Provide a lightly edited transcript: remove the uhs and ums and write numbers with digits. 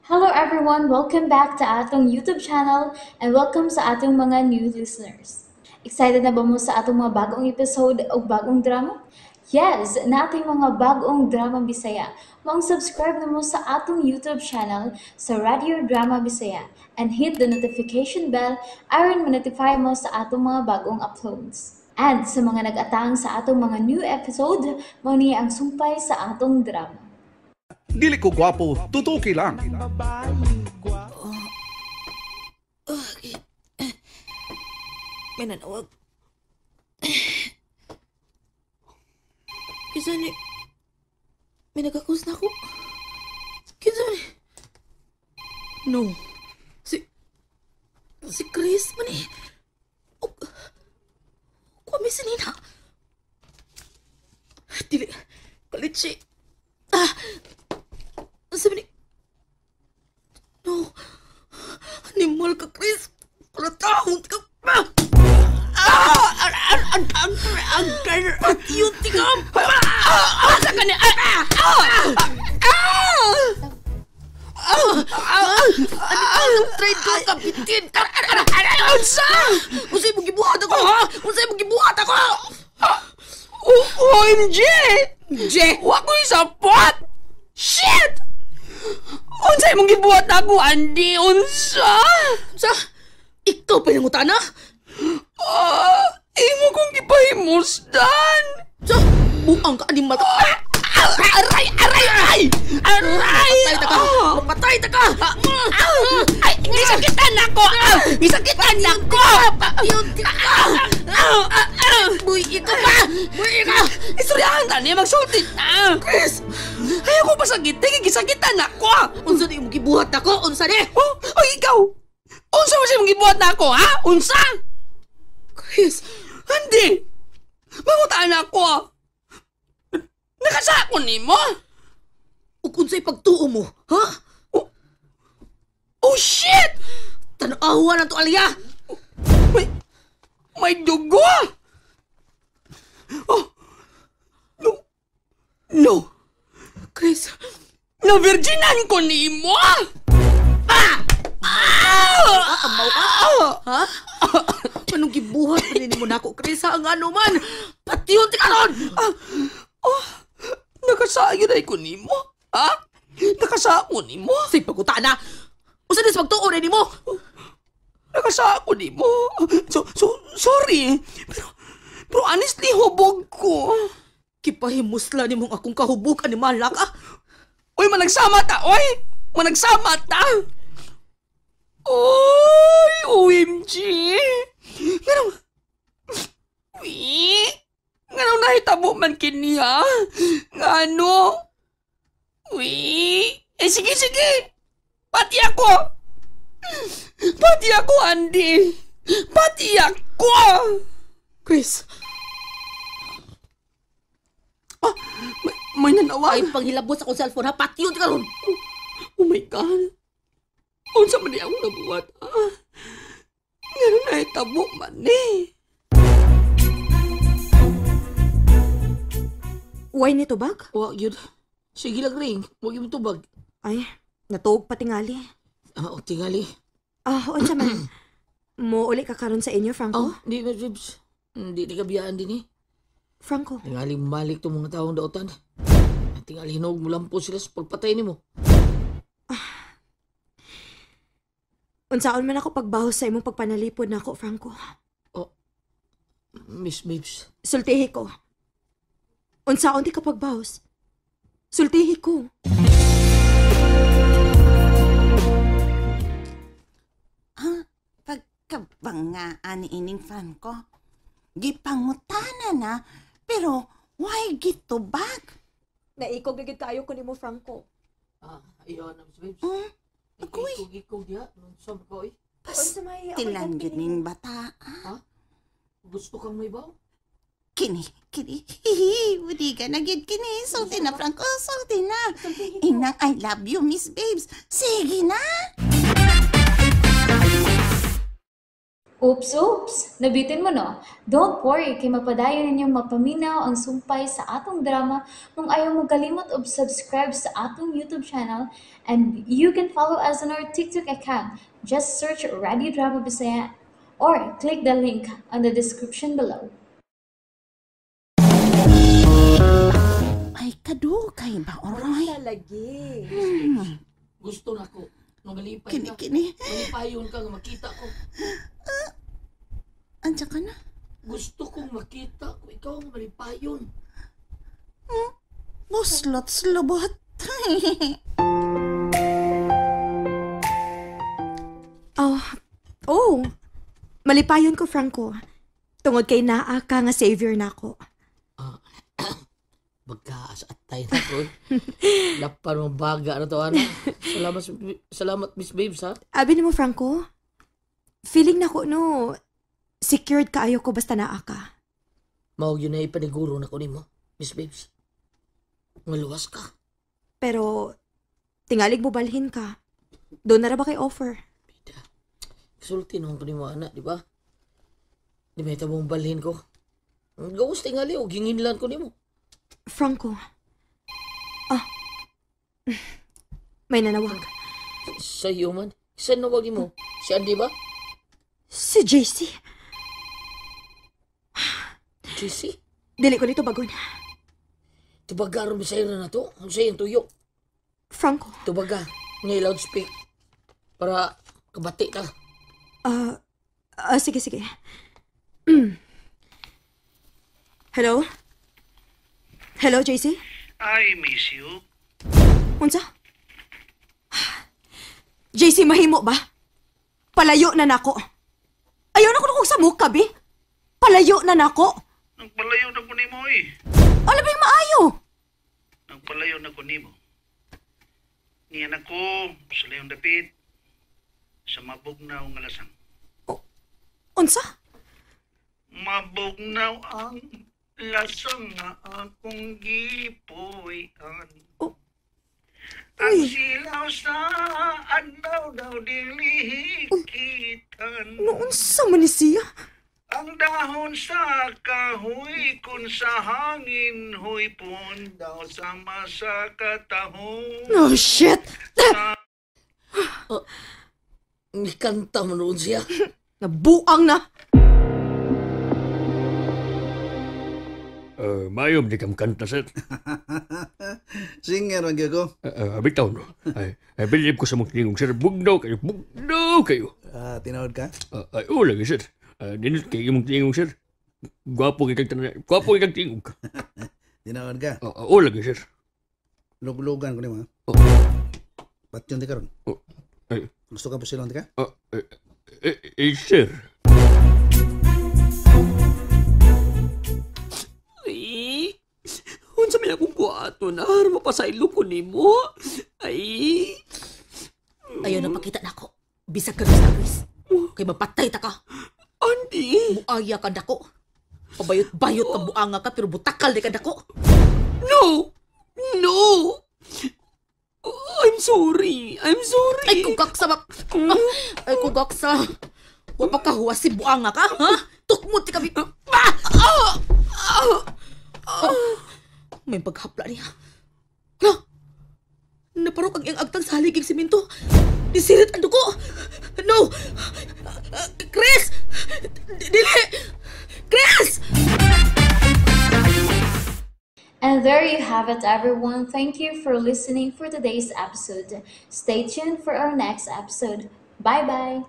Hello everyone! Welcome back to atong YouTube channel and welcome sa atong mga new listeners. Excited na ba mo sa atong mga bagong episode o bagong drama? Yes! Nating mga bagong drama Bisaya. Maong subscribe na mo sa atong YouTube channel sa Radio Drama Bisaya and hit the notification bell aron ma-notify mo sa atong mga bagong uploads. And sa mga nag-atang sa atong mga new episode, mao ni ang sumpay sa atong drama. Dili ko gwapo, tutuki lang. May nanawag. Kinsa ni? May nagkakus na ako. Kinsa ni? No. Si Chris man eh. Kuha mi si Nina. Dili. Kalitsi. Ah! Sabi ni... No. Animal ka, Chris. Palatahon ka pa. Ah! Ang Patiyot ka. Ah! Asa ka ni... Ah! Ah! Ah! Ah! Trade ko kapitin. Unsa? Unsay mo gibuhat ako, ha? Unsay mo gibuhat ako? OMG! J, wa ko'y support! Shit! Unsay mong gibuhat ako, Andy? Unsa? Unsa? Ikaw pa yung utana? Ah, imo kong gipahimusdan! Sa? Buang ka, animal ka! Aray! Aray! Aray! Aray! Patay ta ka! Mapatay ta ka! Ay! Gisakitan ako! Gisakitan ako! Patiyot ka! Buhi ka pa! Buhi ka! Istoryahan ta niya! Magsulti na! Chris! Ayaw ko pasagit! Gisakitan ako! Unsa ni imong gibuhat ako? Unsa ni? Oh, oh, ikaw! Unsa mo siya mong gibuhat na ako, ha? Unsa? Chris! Hindi! Mangutaan ako! Nakasako nimo? Ug unsay pagtuo mo, ha? Oh, oh shit! Tan-awa na to, Aliyah! May dugo! Oh! No! No! Chris! Na-virginan ko nimo! Ah! Ah! Amaw ka? Ha? Anong gibuhat pa nimo nako, Chris? Ha? Ang ano man? Patiyon ti karon! Ah! Oh! Nakasayo na ko nimo? Ha? Nakasako nimo? Say paguta na! Usa din sa pagtuo na nimo? Nakasako nimo? So, sorry. Pero honestly, hubog ko. Kipahimusla nimong akong kahubog, animal ka. Uy, managsama ta! Uy! Managsama ta! Uy! OMG! Ganun... Uy! Ganun nahitabo man kini, ha? Ngano? Uy! Eh, sige, sige! Pati ako! Pati ako, Andy! Pati ako! Chris! Ah, may nanawag. Ay, panghilabot sa akong cellphone, ha? Pati yun, karon. Oh my God. Unsa man di akong nabuhat, ha? Ngano nahitabo man, eh. Why ni tubag? Wa, yun. Sige lang, ring. Huwag yung tubag. Ay, natuog pa tingali. Ah, tingali. Ah, unsa man. Mo uli ka karon sa inyo, Franco? Oh, di na, Jibs. Hindi ni kabiyaan din, eh. Franco. Tingali malik itong mga taong dautan. Tingali hinog mo lang po sila sa pagpatay ni mo. Ah. Unsaon man ako pagbaho sa imong pagpanalipod na ako, Franco. Oh, Miss Babes. Sultihi ko. Unsaon di ka pagbahos? Sultihi ko. Ah, pagkabangaan ining Franco. Gipangutana na, pero why gitubag? Naikog na gid kaayo ko nimo, Franco. Ah, ayaw na, Miss Babes. Agoy. Ikog-ikog diha. Unsa man ka, oy? Pastilan gyud ning bata. Ha? Gusto kang may baw? Kini, kini, hihi, wudi ka na gid kini. Sulti na, Franco, sulti na. Inang I love you, Miss Babes. Sige na. Oops, oops! Nabitin mo no? Don't worry, kay mapadayon ninyong mapaminaw ang sumpay sa atong drama kung ayaw mo kalimot og subscribe sa atong YouTube channel, and you can follow us on our TikTok account. Just search Radio Drama Bisaya or click the link on the description below. Ay, kadugay ba, oray? Lagi. Gusto na ko. Nung galipay Kini, ka. kini. Malipayon ka nga makita ko. Andiyan ka na. Gusto kong makita ko ikaw ang malipayon. Buslot, slubot. Oh. Malipayon ko, Franco. Tungod kay naa ka nga savior nako. Bagkaas at tayo na ko. Lapan mong baga na to, ana. Salamat, salamat, Miss Babes, ha? Abi nimo, Franco, feeling nako no, secured kaayo ko basta naa ka. Mao yun na ipaniguro na ko nimo, Miss Babes. Maluwas ka. Pero, tingalig mo balhin ka. Doon na ra ba kay offer? Bida. Sulti naman ko nimo, ana, di ba? Di may tabong balhin ko. Ang gawas tingali o ginginlan ko nimo. Franco. Ah. May nanawag. Sa iyo man. Sa nawag mo? Si Andy ba? Si JC. JC? Dili ko nito bagon. Tubaga ron sa na to. Ang sa iyong tuyo. Franco. Tubaga. Ngay loudspeak. Para kabati ka. Sige, sige. Hello? Hello, JC? I miss you. Unsa? JC, mahimo ba? Palayo na nako. Ayaw na ko na kong samok, bi. Palayo na nako. Nagpalayo na ko nimo eh. Alam ba yung maayo? Nagpalayo na ko nimo. Niyan ako sa layong dapit sa mabugnaw nga lasang. Unsa? Mabugnaw ang lasang nga akong gipuy-an. Oh. Ang Uy. silaw sa adlaw daw dilihikitan. No, unsa man ni siya? Ang dahon sa kahoy kun sa hangin huy pon daw sama sa katahon. Oh, shit! Nikanta mo noon siya. Nabuang na! Mayo di kam kanta sir. Singer man gyud ko. Bitaw no. Ay, ay bilib ko sa mong tingog sir. Bugnaw kayo, bugnaw kayo. Tinuod ka? Ay, oo lagi sir. Dinot kay imong tingog sir. Gwapo kay kag tanan. Gwapo kay kag tingog. Tinuod ka? Oo lagi sir. Luglugan ko nimo. Oh. Patyon di karon. Oh. Ay. Gusto ka pusilon di ka? Sir. Ay, unsa may akong kuwato na, mapasaylo ko nimo. Ay, Ayaw na pakita nako. Bisag ka sa Chris. Kay mapatay ta ka. Andy. Buaya ka dako. Pabayot-bayot ka buanga ka pero butakal di ka dako. No! No! I'm sorry. I'm sorry. Ay kugak sa Ay kugak sa. Wa pa ka huwas si buanga ka, ha? Tukmot ti kami. Ah! Ah! Ah! May paghapla niya. Ha? Naparok ang iyang agtang sa haliging simento. Disirit ang dugo. No! Chris! Dili! Chris! And there you have it, everyone. Thank you for listening for today's episode. Stay tuned for our next episode. Bye-bye!